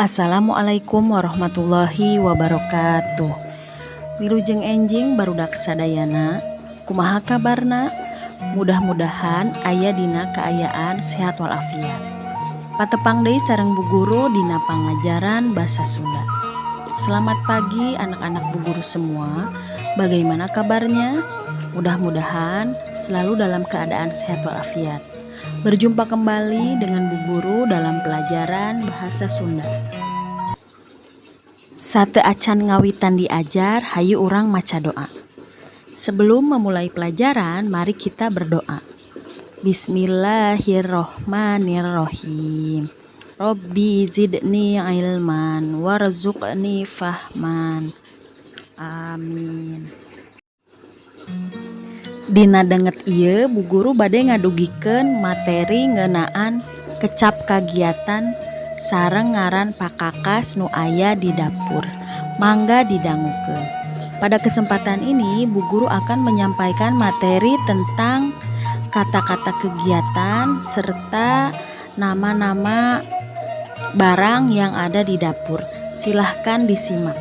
Assalamualaikum warahmatullahi wabarakatuh. Wilujeng enjing, barudak sadayana. Kumaha kabarna? Mudah-mudahan aya dina kaayaan sehat walafiat. Patepang deui sareng Bu Guru dina pangajaran Basa Sunda. Selamat pagi, anak-anak Bu Guru semua. Bagaimana kabarnya? Mudah-mudahan selalu dalam keadaan sehat walafiat. Berjumpa kembali dengan Bu Guru dalam pelajaran Bahasa Sunda. Sateuacan ngawitan diajar, hayu urang maca doa. Sebelum memulai pelajaran, mari kita berdoa. Bismillahirrohmanirrohim. Robbi zidni ilman warzuqni fahman. Amin. Dina danget ieu, Bu Guru bade ngadugikeun materi ngeunaan kecap kagiatan sareng ngaran pakakas nu aya di dapur. Mangga didangukeun. Pada kesempatan ini, Bu Guru akan menyampaikan materi tentang kata-kata kegiatan serta nama-nama barang yang ada di dapur. Silahkan disimak.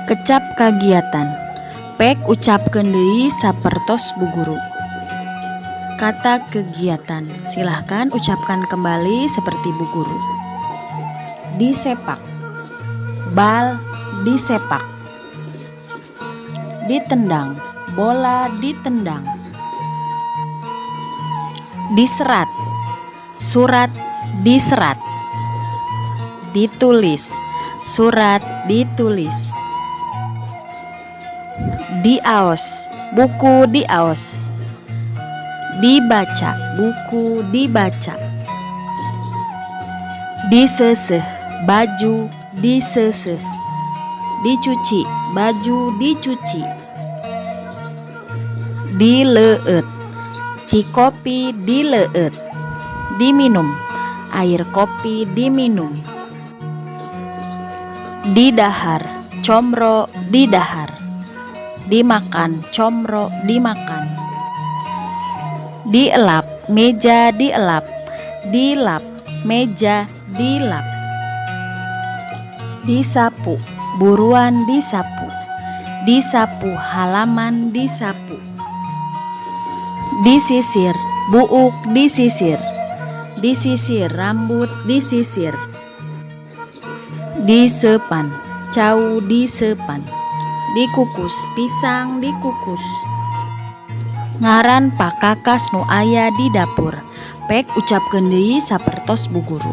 Kecap kagiatan. Pek ucapkeun deui sapertos Bu Guru. Kata kegiatan. Silahkan ucapkan kembali seperti Bu Guru. Disepak. Bal disepak. Ditendang. Bola ditendang. Diserat. Surat diserat. Ditulis. Surat ditulis. Diaos. Buku diaos. Dibaca, buku dibaca. Diseuseuh, baju diseuseuh. Dicuci, baju dicuci. Dileueut, cikopi dileueut. Diminum, air kopi diminum. Didahar, comro didahar. Dimakan, comro dimakan. Dielap, meja dielap. Dilap, meja dilap. Disapu, buruan disapu. Disapu, halaman disapu. Disisir, buuk disisir. Disisir, rambut disisir. Diseupan, cau diseupan. Dikukus, pisang dikukus. Ngaran pakakas nu aya di dapur. Pek ucapkeun deui sapertos Bu Guru.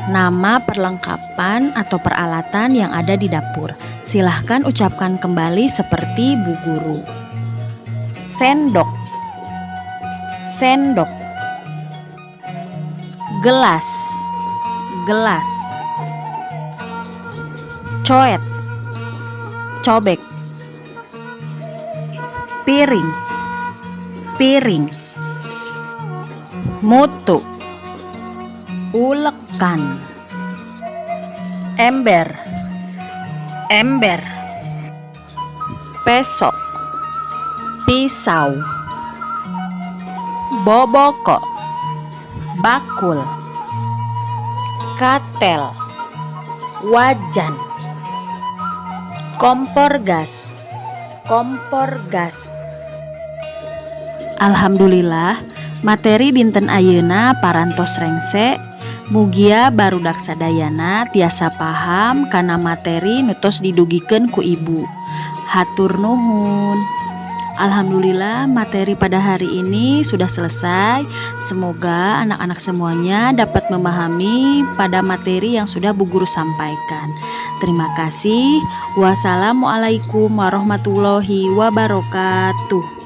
Nama perlengkapan atau peralatan yang ada di dapur. Silahkan ucapkan kembali seperti Bu Guru. Sendok, sendok. Gelas, gelas. Coet, cobek. Piring, piring. Mutu, ulekan. Ember, ember. Peso, pisau. Boboko, bakul. Katel, wajan. Kompor gas, kompor gas. Alhamdulillah, materi dinten ayeuna parantos rengse. Mugia barudak sadayana tiasa paham kana materi nu tos didugikeun ku Ibu. Hatur nuhun. Alhamdulillah, materi pada hari ini sudah selesai. Semoga anak-anak semuanya dapat memahami pada materi yang sudah Bu Guru sampaikan. Terima kasih. Wassalamualaikum warahmatullahi wabarakatuh.